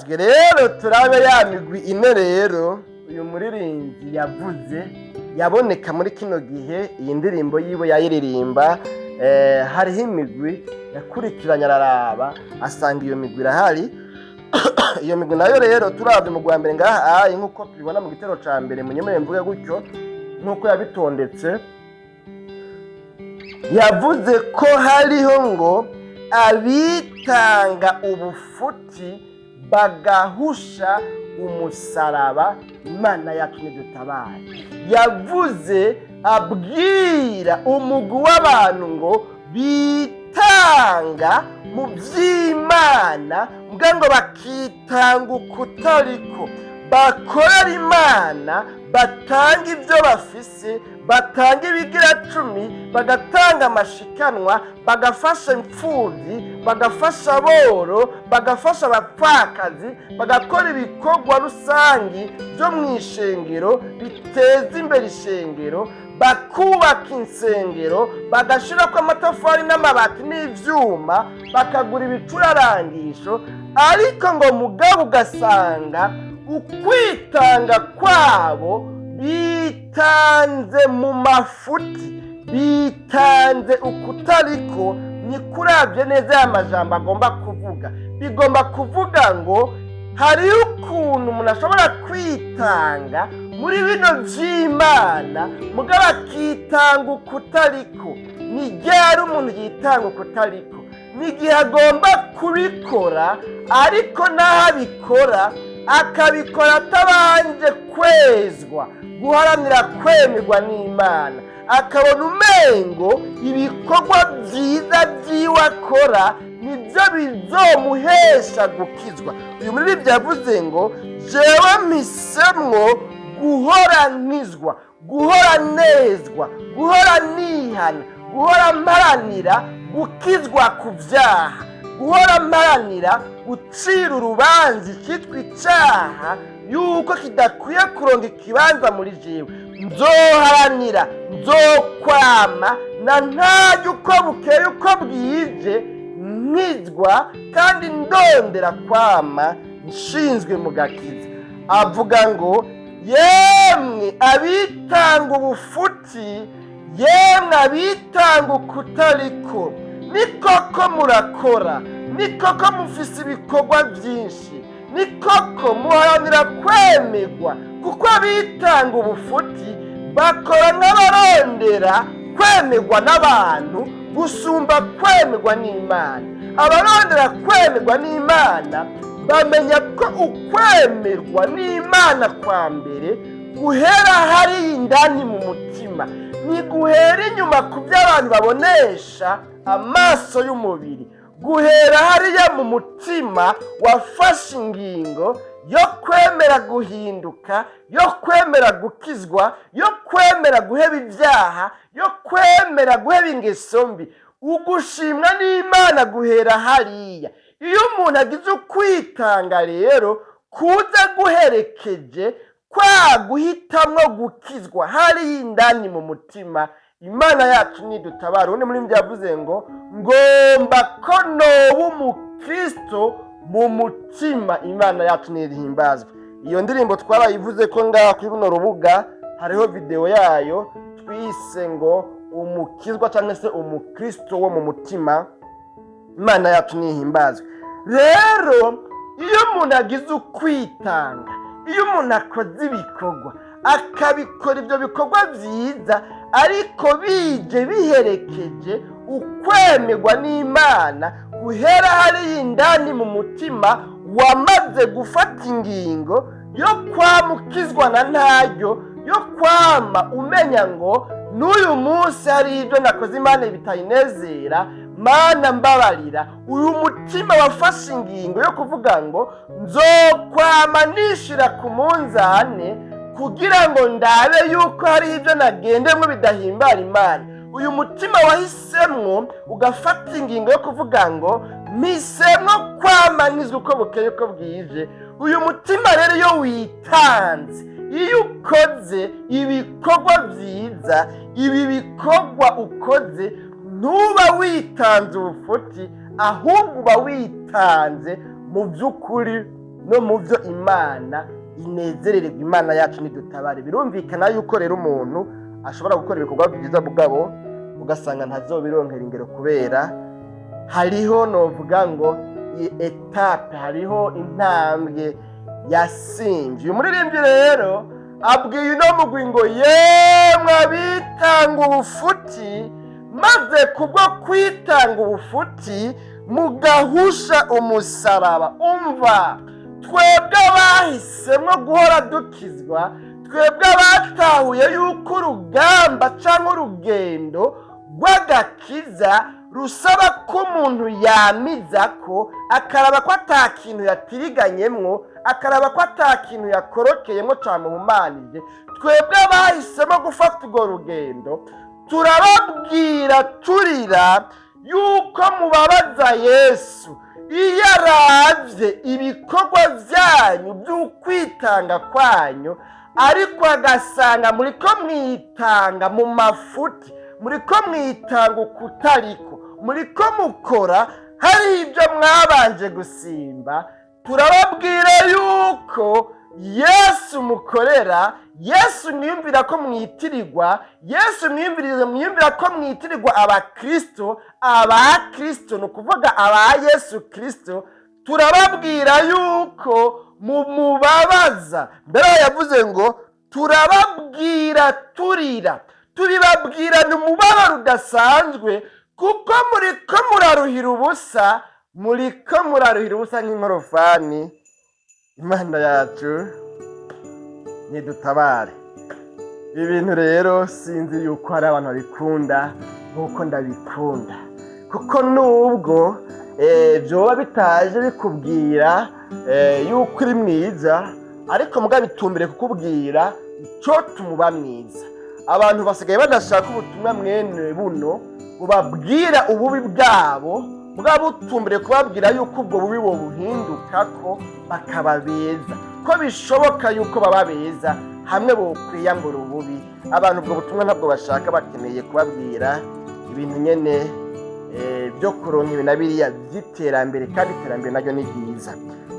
Rero turabe ya migwi ine. Rero uyu muririmbyi yavuze yaboneka muri kino gihe iyi ndirimbo yiwe yayiririmba. Hariho imigwi yakurikiranye, araraba asanga iyo migwi irahari. Iyo migwi nayo rero, turabye umugwi wa mbere ngaha ayi, nk'uko tubibona mu gitero ca mbere, munyemere mvuge gutyo, nk'uko yabitondetse, yavuze ko hariho ngo abitanga ubufuti bagahusha umusaraba. Imana yacu nidutabare. Yavuze abwira umugwi w'abantu ngo bitanga mu by'Imana, mbwa ngo bakitanga ukutariko, bakorera Imana, batanga ibyo bafise, batanga ibigira cumi, bagatanga amashikanwa, bagafasha imfubyi, bagafasha aboro, bagafasha abapfakazi, bagakora ibikorwa rusangi byo mu ishengero biteza imbere ishengero, bakubaka insengero, bagashyirako amatafari n'amabati n'ivyuma, bakagura ibicurarangisho. Ariko ngo mugabo ugasanga ukwitanga kwabo bitanze mu mafuti, bitanze ukutariko. Ntikurabye neza ya majambo agomba kuvuga, bigomba kuvuga ngo hariho ukuntu umuntu ashobora kwitanga muri bino by'Imana, mugabo akitanga ukutariko. Ni ryari umuntu yitanga ukutariko? Ni igihe agomba kubikora, ariko n'aho abikora akabikora atabanje kwezwa, guharanira kwemerwa n'Imana, akabona umengo ibikorwa byiza by'iwe akora nibyo bizomuhesha gukizwa. Uyu muririmbyi yavuze ngo: "Jewe mpisemwo guhora nkizwa, guhora nezwa, guhora nihana, guhora mparanira gukizwa ku byaha, guhora mparanira gucira urubanza icyitwa icyaha yuko kidakwiye kuronga ikibanza muri jewe. Nzoharanira, nzokwama na ntajya uko bukeye uko bwije nkizwa, kandi ndondera kwama nshinzwe mu gakiza." Avuga ngo: "Yemwe abitanga ubufuti, yemwe abitanga ukutariko, ni koko murakora, ni koko mufise ibikorwa byinshi, ni koko muharanira kwemerwa." Kuko abitanga ubufuti bakora nk'abarondera kwemerwa n'abantu gusumba kwemerwa n'Imana. Abarondera kwemerwa n'Imana bamenya ko ukwemerwa n'Imana kwa mbere guhera hariya indani mu mutima, ni guhera inyuma ku byo abantu babonesha amaso y'umubiri, guhera hariya mu mutima wafashe ingingo yo kwemera guhinduka, yo kwemera gukizwa, yo kwemera guheba ibyaha, yo kwemera guheba ingeso mbi. Ugushimwa n'Imana guhera hariya. Iyo umuntu agize ukwitanga rero kuza guherekeje kwa guhitamwo gukizwa hariya indani mu mutima, Imana yacu nidutabara. Ubundi muri yavuze ngo: "Ngomba ko noba umukristo mu mutima." Imana yacu nirihimbazwa. Iyo ndirimbo twarayivuze ko ngaha kuri runo rubuga hariho videwo yayo twise ngo "Umukizwa" cyangwa se "Umukristo wo mu mutima". Imana yacu nihimbazwe. Rero iyo umuntu agize ukwitanga, iyo umuntu akoze ibikorwa, akabikora ibyo bikorwa byiza, ariko bije biherekeje ukwemerwa n'Imana guhera hariya indani mu mutima wamaze gufata ingingo yo kwamukizwa na ntaryo, yo kwama umenya ngo n'uyu munsi hari ibyo nakoze Imana bitayinezera, Mana mbabarira. Uyu mutima wafashe ingingo yo kuvuga ngo nzokwama nishira ku munzane kugira ngo ndabe yuko hari ibyo nagendemwo bidahimbara Imana. Uyu mutima wahisemwo ugafata ingingo yo kuvuga ngo mpisemwo kwamanizwa uko bukeye uko bwije. Uyu mutima rero iyo witanze, iyo ukoze ibikorwa byiza, ibi bikorwa ukoze ntuba witanze ubufuti, ahubwo uba witanze mu by'ukuri. no mu byo Imana inezerererwa. Imana yacu nidutabare. Birumvikana yuko rero umuntu ashobora gukora ibikorwa byiza, bugabo ugasanga ntazobironkera ingero, kubera hariho, novuga ngo étape, hariho intambwe yasimvye. Uyu muririmbyi rero abwiye uno mugwi ngo: "Yemwe abitanga ubufuti, maze kubwo kwitanga ubufuti mugahusha umusaraba, umva, twebwe abahisemo guhora dukizwa, twebwe abatahuye yuko urugamba cyangwa urugendo rw'agakiza rusaba ko umuntu yamiza ko akaraba ko ata kintu yatiriganyemwo, akaraba ko ata kintu yakorokeyemo cyamuhumanije, twebwe abahisemo gufata urwo rugendo turababwira turira yuko mubabaza Yesu iyo aravye ibikorwa byanyu by'ukwitanga kwanyu, ariko agasanga muriko mwitanga mu mafuti, muriko mwitanga ukutariko, muriko mukora hari ibyo mwabanje gusimba, turababwira yuko Yesu mukorera, Yesu mwiyumvira ko mwitirirwa, Yesu mwiyumvira ko mwitirirwa abakristo, abakristo ni ukuvuga aba Yesu Kristo, turababwira yuko mumubabaza." Mbere yavuze ngo: "Turababwira turira, tubibabwirana umubabaro udasanzwe, kuko muriko muraruhira ubusa, muriko muraruhira ubusa nk'inkorofani." Imana yacu nidutabare. Ibi bintu rero sinzi yuko hari abantu babikunda nk'uko ndabikunda, kuko nubwo byoba bitaje bikubwira yuko uri mwiza, ariko muga bitumbere kukubwira icyo tumuba mwiza. Abantu basigaye badashaka ubutumwa mwene buno bubabwira ububi bwabo, bwa butumbere kubabwira yuko ubwo bubi buhinduka, ko bakaba beza, ko bishoboka yuko baba beza hamwe bokwiyambura ububi. Abantu ubwo butumwa ntabwo bashaka, bakeneye kubabwira ibintu nyene byo kuronka ibi na biriya by'iterambere, kandi iterambere naryo ni ryiza.